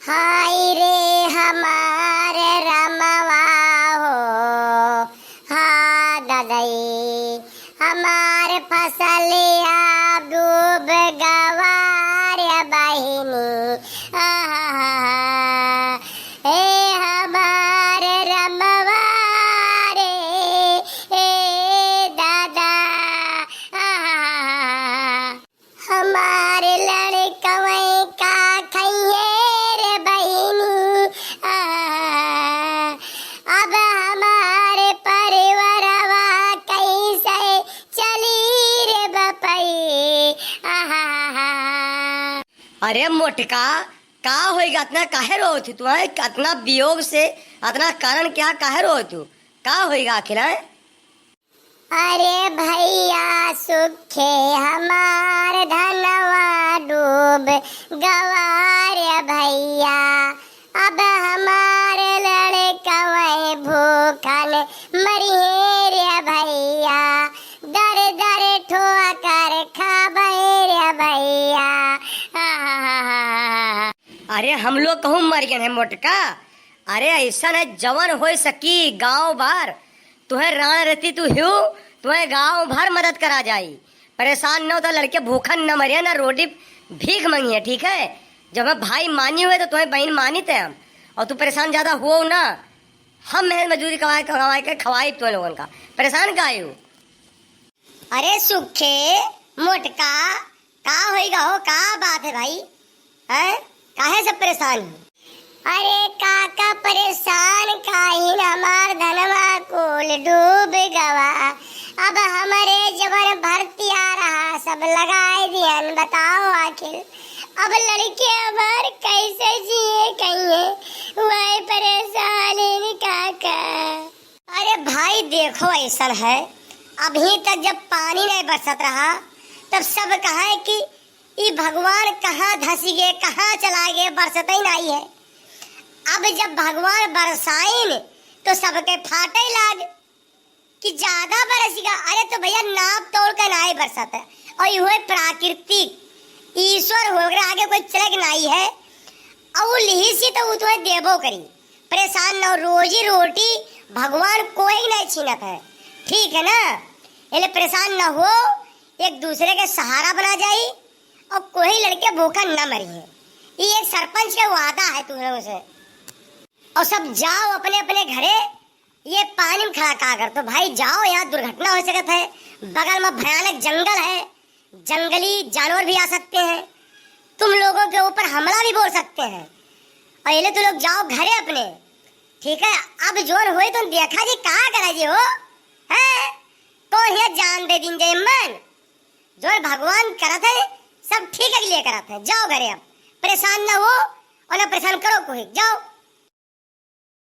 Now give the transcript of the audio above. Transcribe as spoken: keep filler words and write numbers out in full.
हाय रे हमार रमवा हो, हा ददई, हमार फसलिया डूब गवा रे बहिनी, आहा, ए हमार रमवा रे, ए दादा, आहा। हमार लड़कवै का खइहे रे बहिनी, आ, अब हमार परिवारवा कैसे चली रे बपई, आहा। अरे मोटका, का होइगा? अतना काहे रोत हू तू, हैं? अतना वियोग से, अतना कारण क्या, काहे रोत हू? का होइगा आखिर, हैं? अरे भैया सुखे हमार धनवा डूब गवा रे भैया, अब हमार लड़कवै भूखन मरिहे रे भैया, दर दर ठोकर खाबै रे भैया। अरे हम लोग कहूँ मर गए हैं मोटका? अरे ऐसा है, जवन होइ सकी गाँव भर तुहैं राण रति तू हिउ, तुहैं गाँव भर मदद करा जाई। परेशान न हो, तो लड़के भूखन न मरिहे, न रोटी भीख मंगिहे, ठीक है? जब हम भाई मानी हुए तो तुहैं बहिन मानित है हम, और तू परेशान ज्यादा हुओ ना, हम मेहनत मजदूरी कमाए, कमाए के खवाई तुहैं लोगन का, परेशान काहे हो? अरे सुखे, मोटका, का होइगा हो, का बात है भाई? हैं? काहे सब परेशान हो? अरे काका परेशान काहिन, हमार धनवा कुल डूब गवा। अब हमरे जवन भर्तिया रहा सब लगाए दिहन, बताओ आखिर अब लड़के हमार कैसे जिए कहिए, वही परेशान इन काका। अरे भाई देखो ऐसन है, अभी तक जब पानी नहीं बरसत रहा तब सब कहे कि ई भगवान कहाँ धसी गए, कहाँ चला गए, बरसत ही नहीं है। अब जब भगवान बरसाइन तो सबके फाटे लाग कि ज्यादा बरसिगा। अरे तो भैया नाप तोड़ के नाई बरसत है, और इहो प्राकृतिक ईश्वर हो, ओकरे आगे कोई चले के नाई है। और लिही से तो उ तुहैं देबो करी, परेशान न हो, रोजी रोटी भगवान कोई नहीं छीनत है, ठीक है ना? एले परेशान न हो, एक दूसरे के सहारा बना जाई और कोई लड़के भूखा न मरिहे। ये एक सरपंच के वादा है तुम लोगों से। और सब जाओ अपने अपने घरे, ये पानी में खड़ा का कर तो भाई जाओ, यहाँ दुर्घटना हो सकत है, बगल में भयानक जंगल है, जंगली जानवर भी आ सकते हैं, तुम लोगों के ऊपर हमला भी बोल सकते हैं। और ये ले तुम लोग जाओ घरे अपने, ठीक है? अब जोन होई तो देखा जी का करा जी हो, हैं? कौन है जान दे दिन जय मन? जोन भगवान करत है, सब ठीक है के लिए करत है। जाओ घरे अब, परेशान ना हो और ना परेशान करो कोई, जाओ।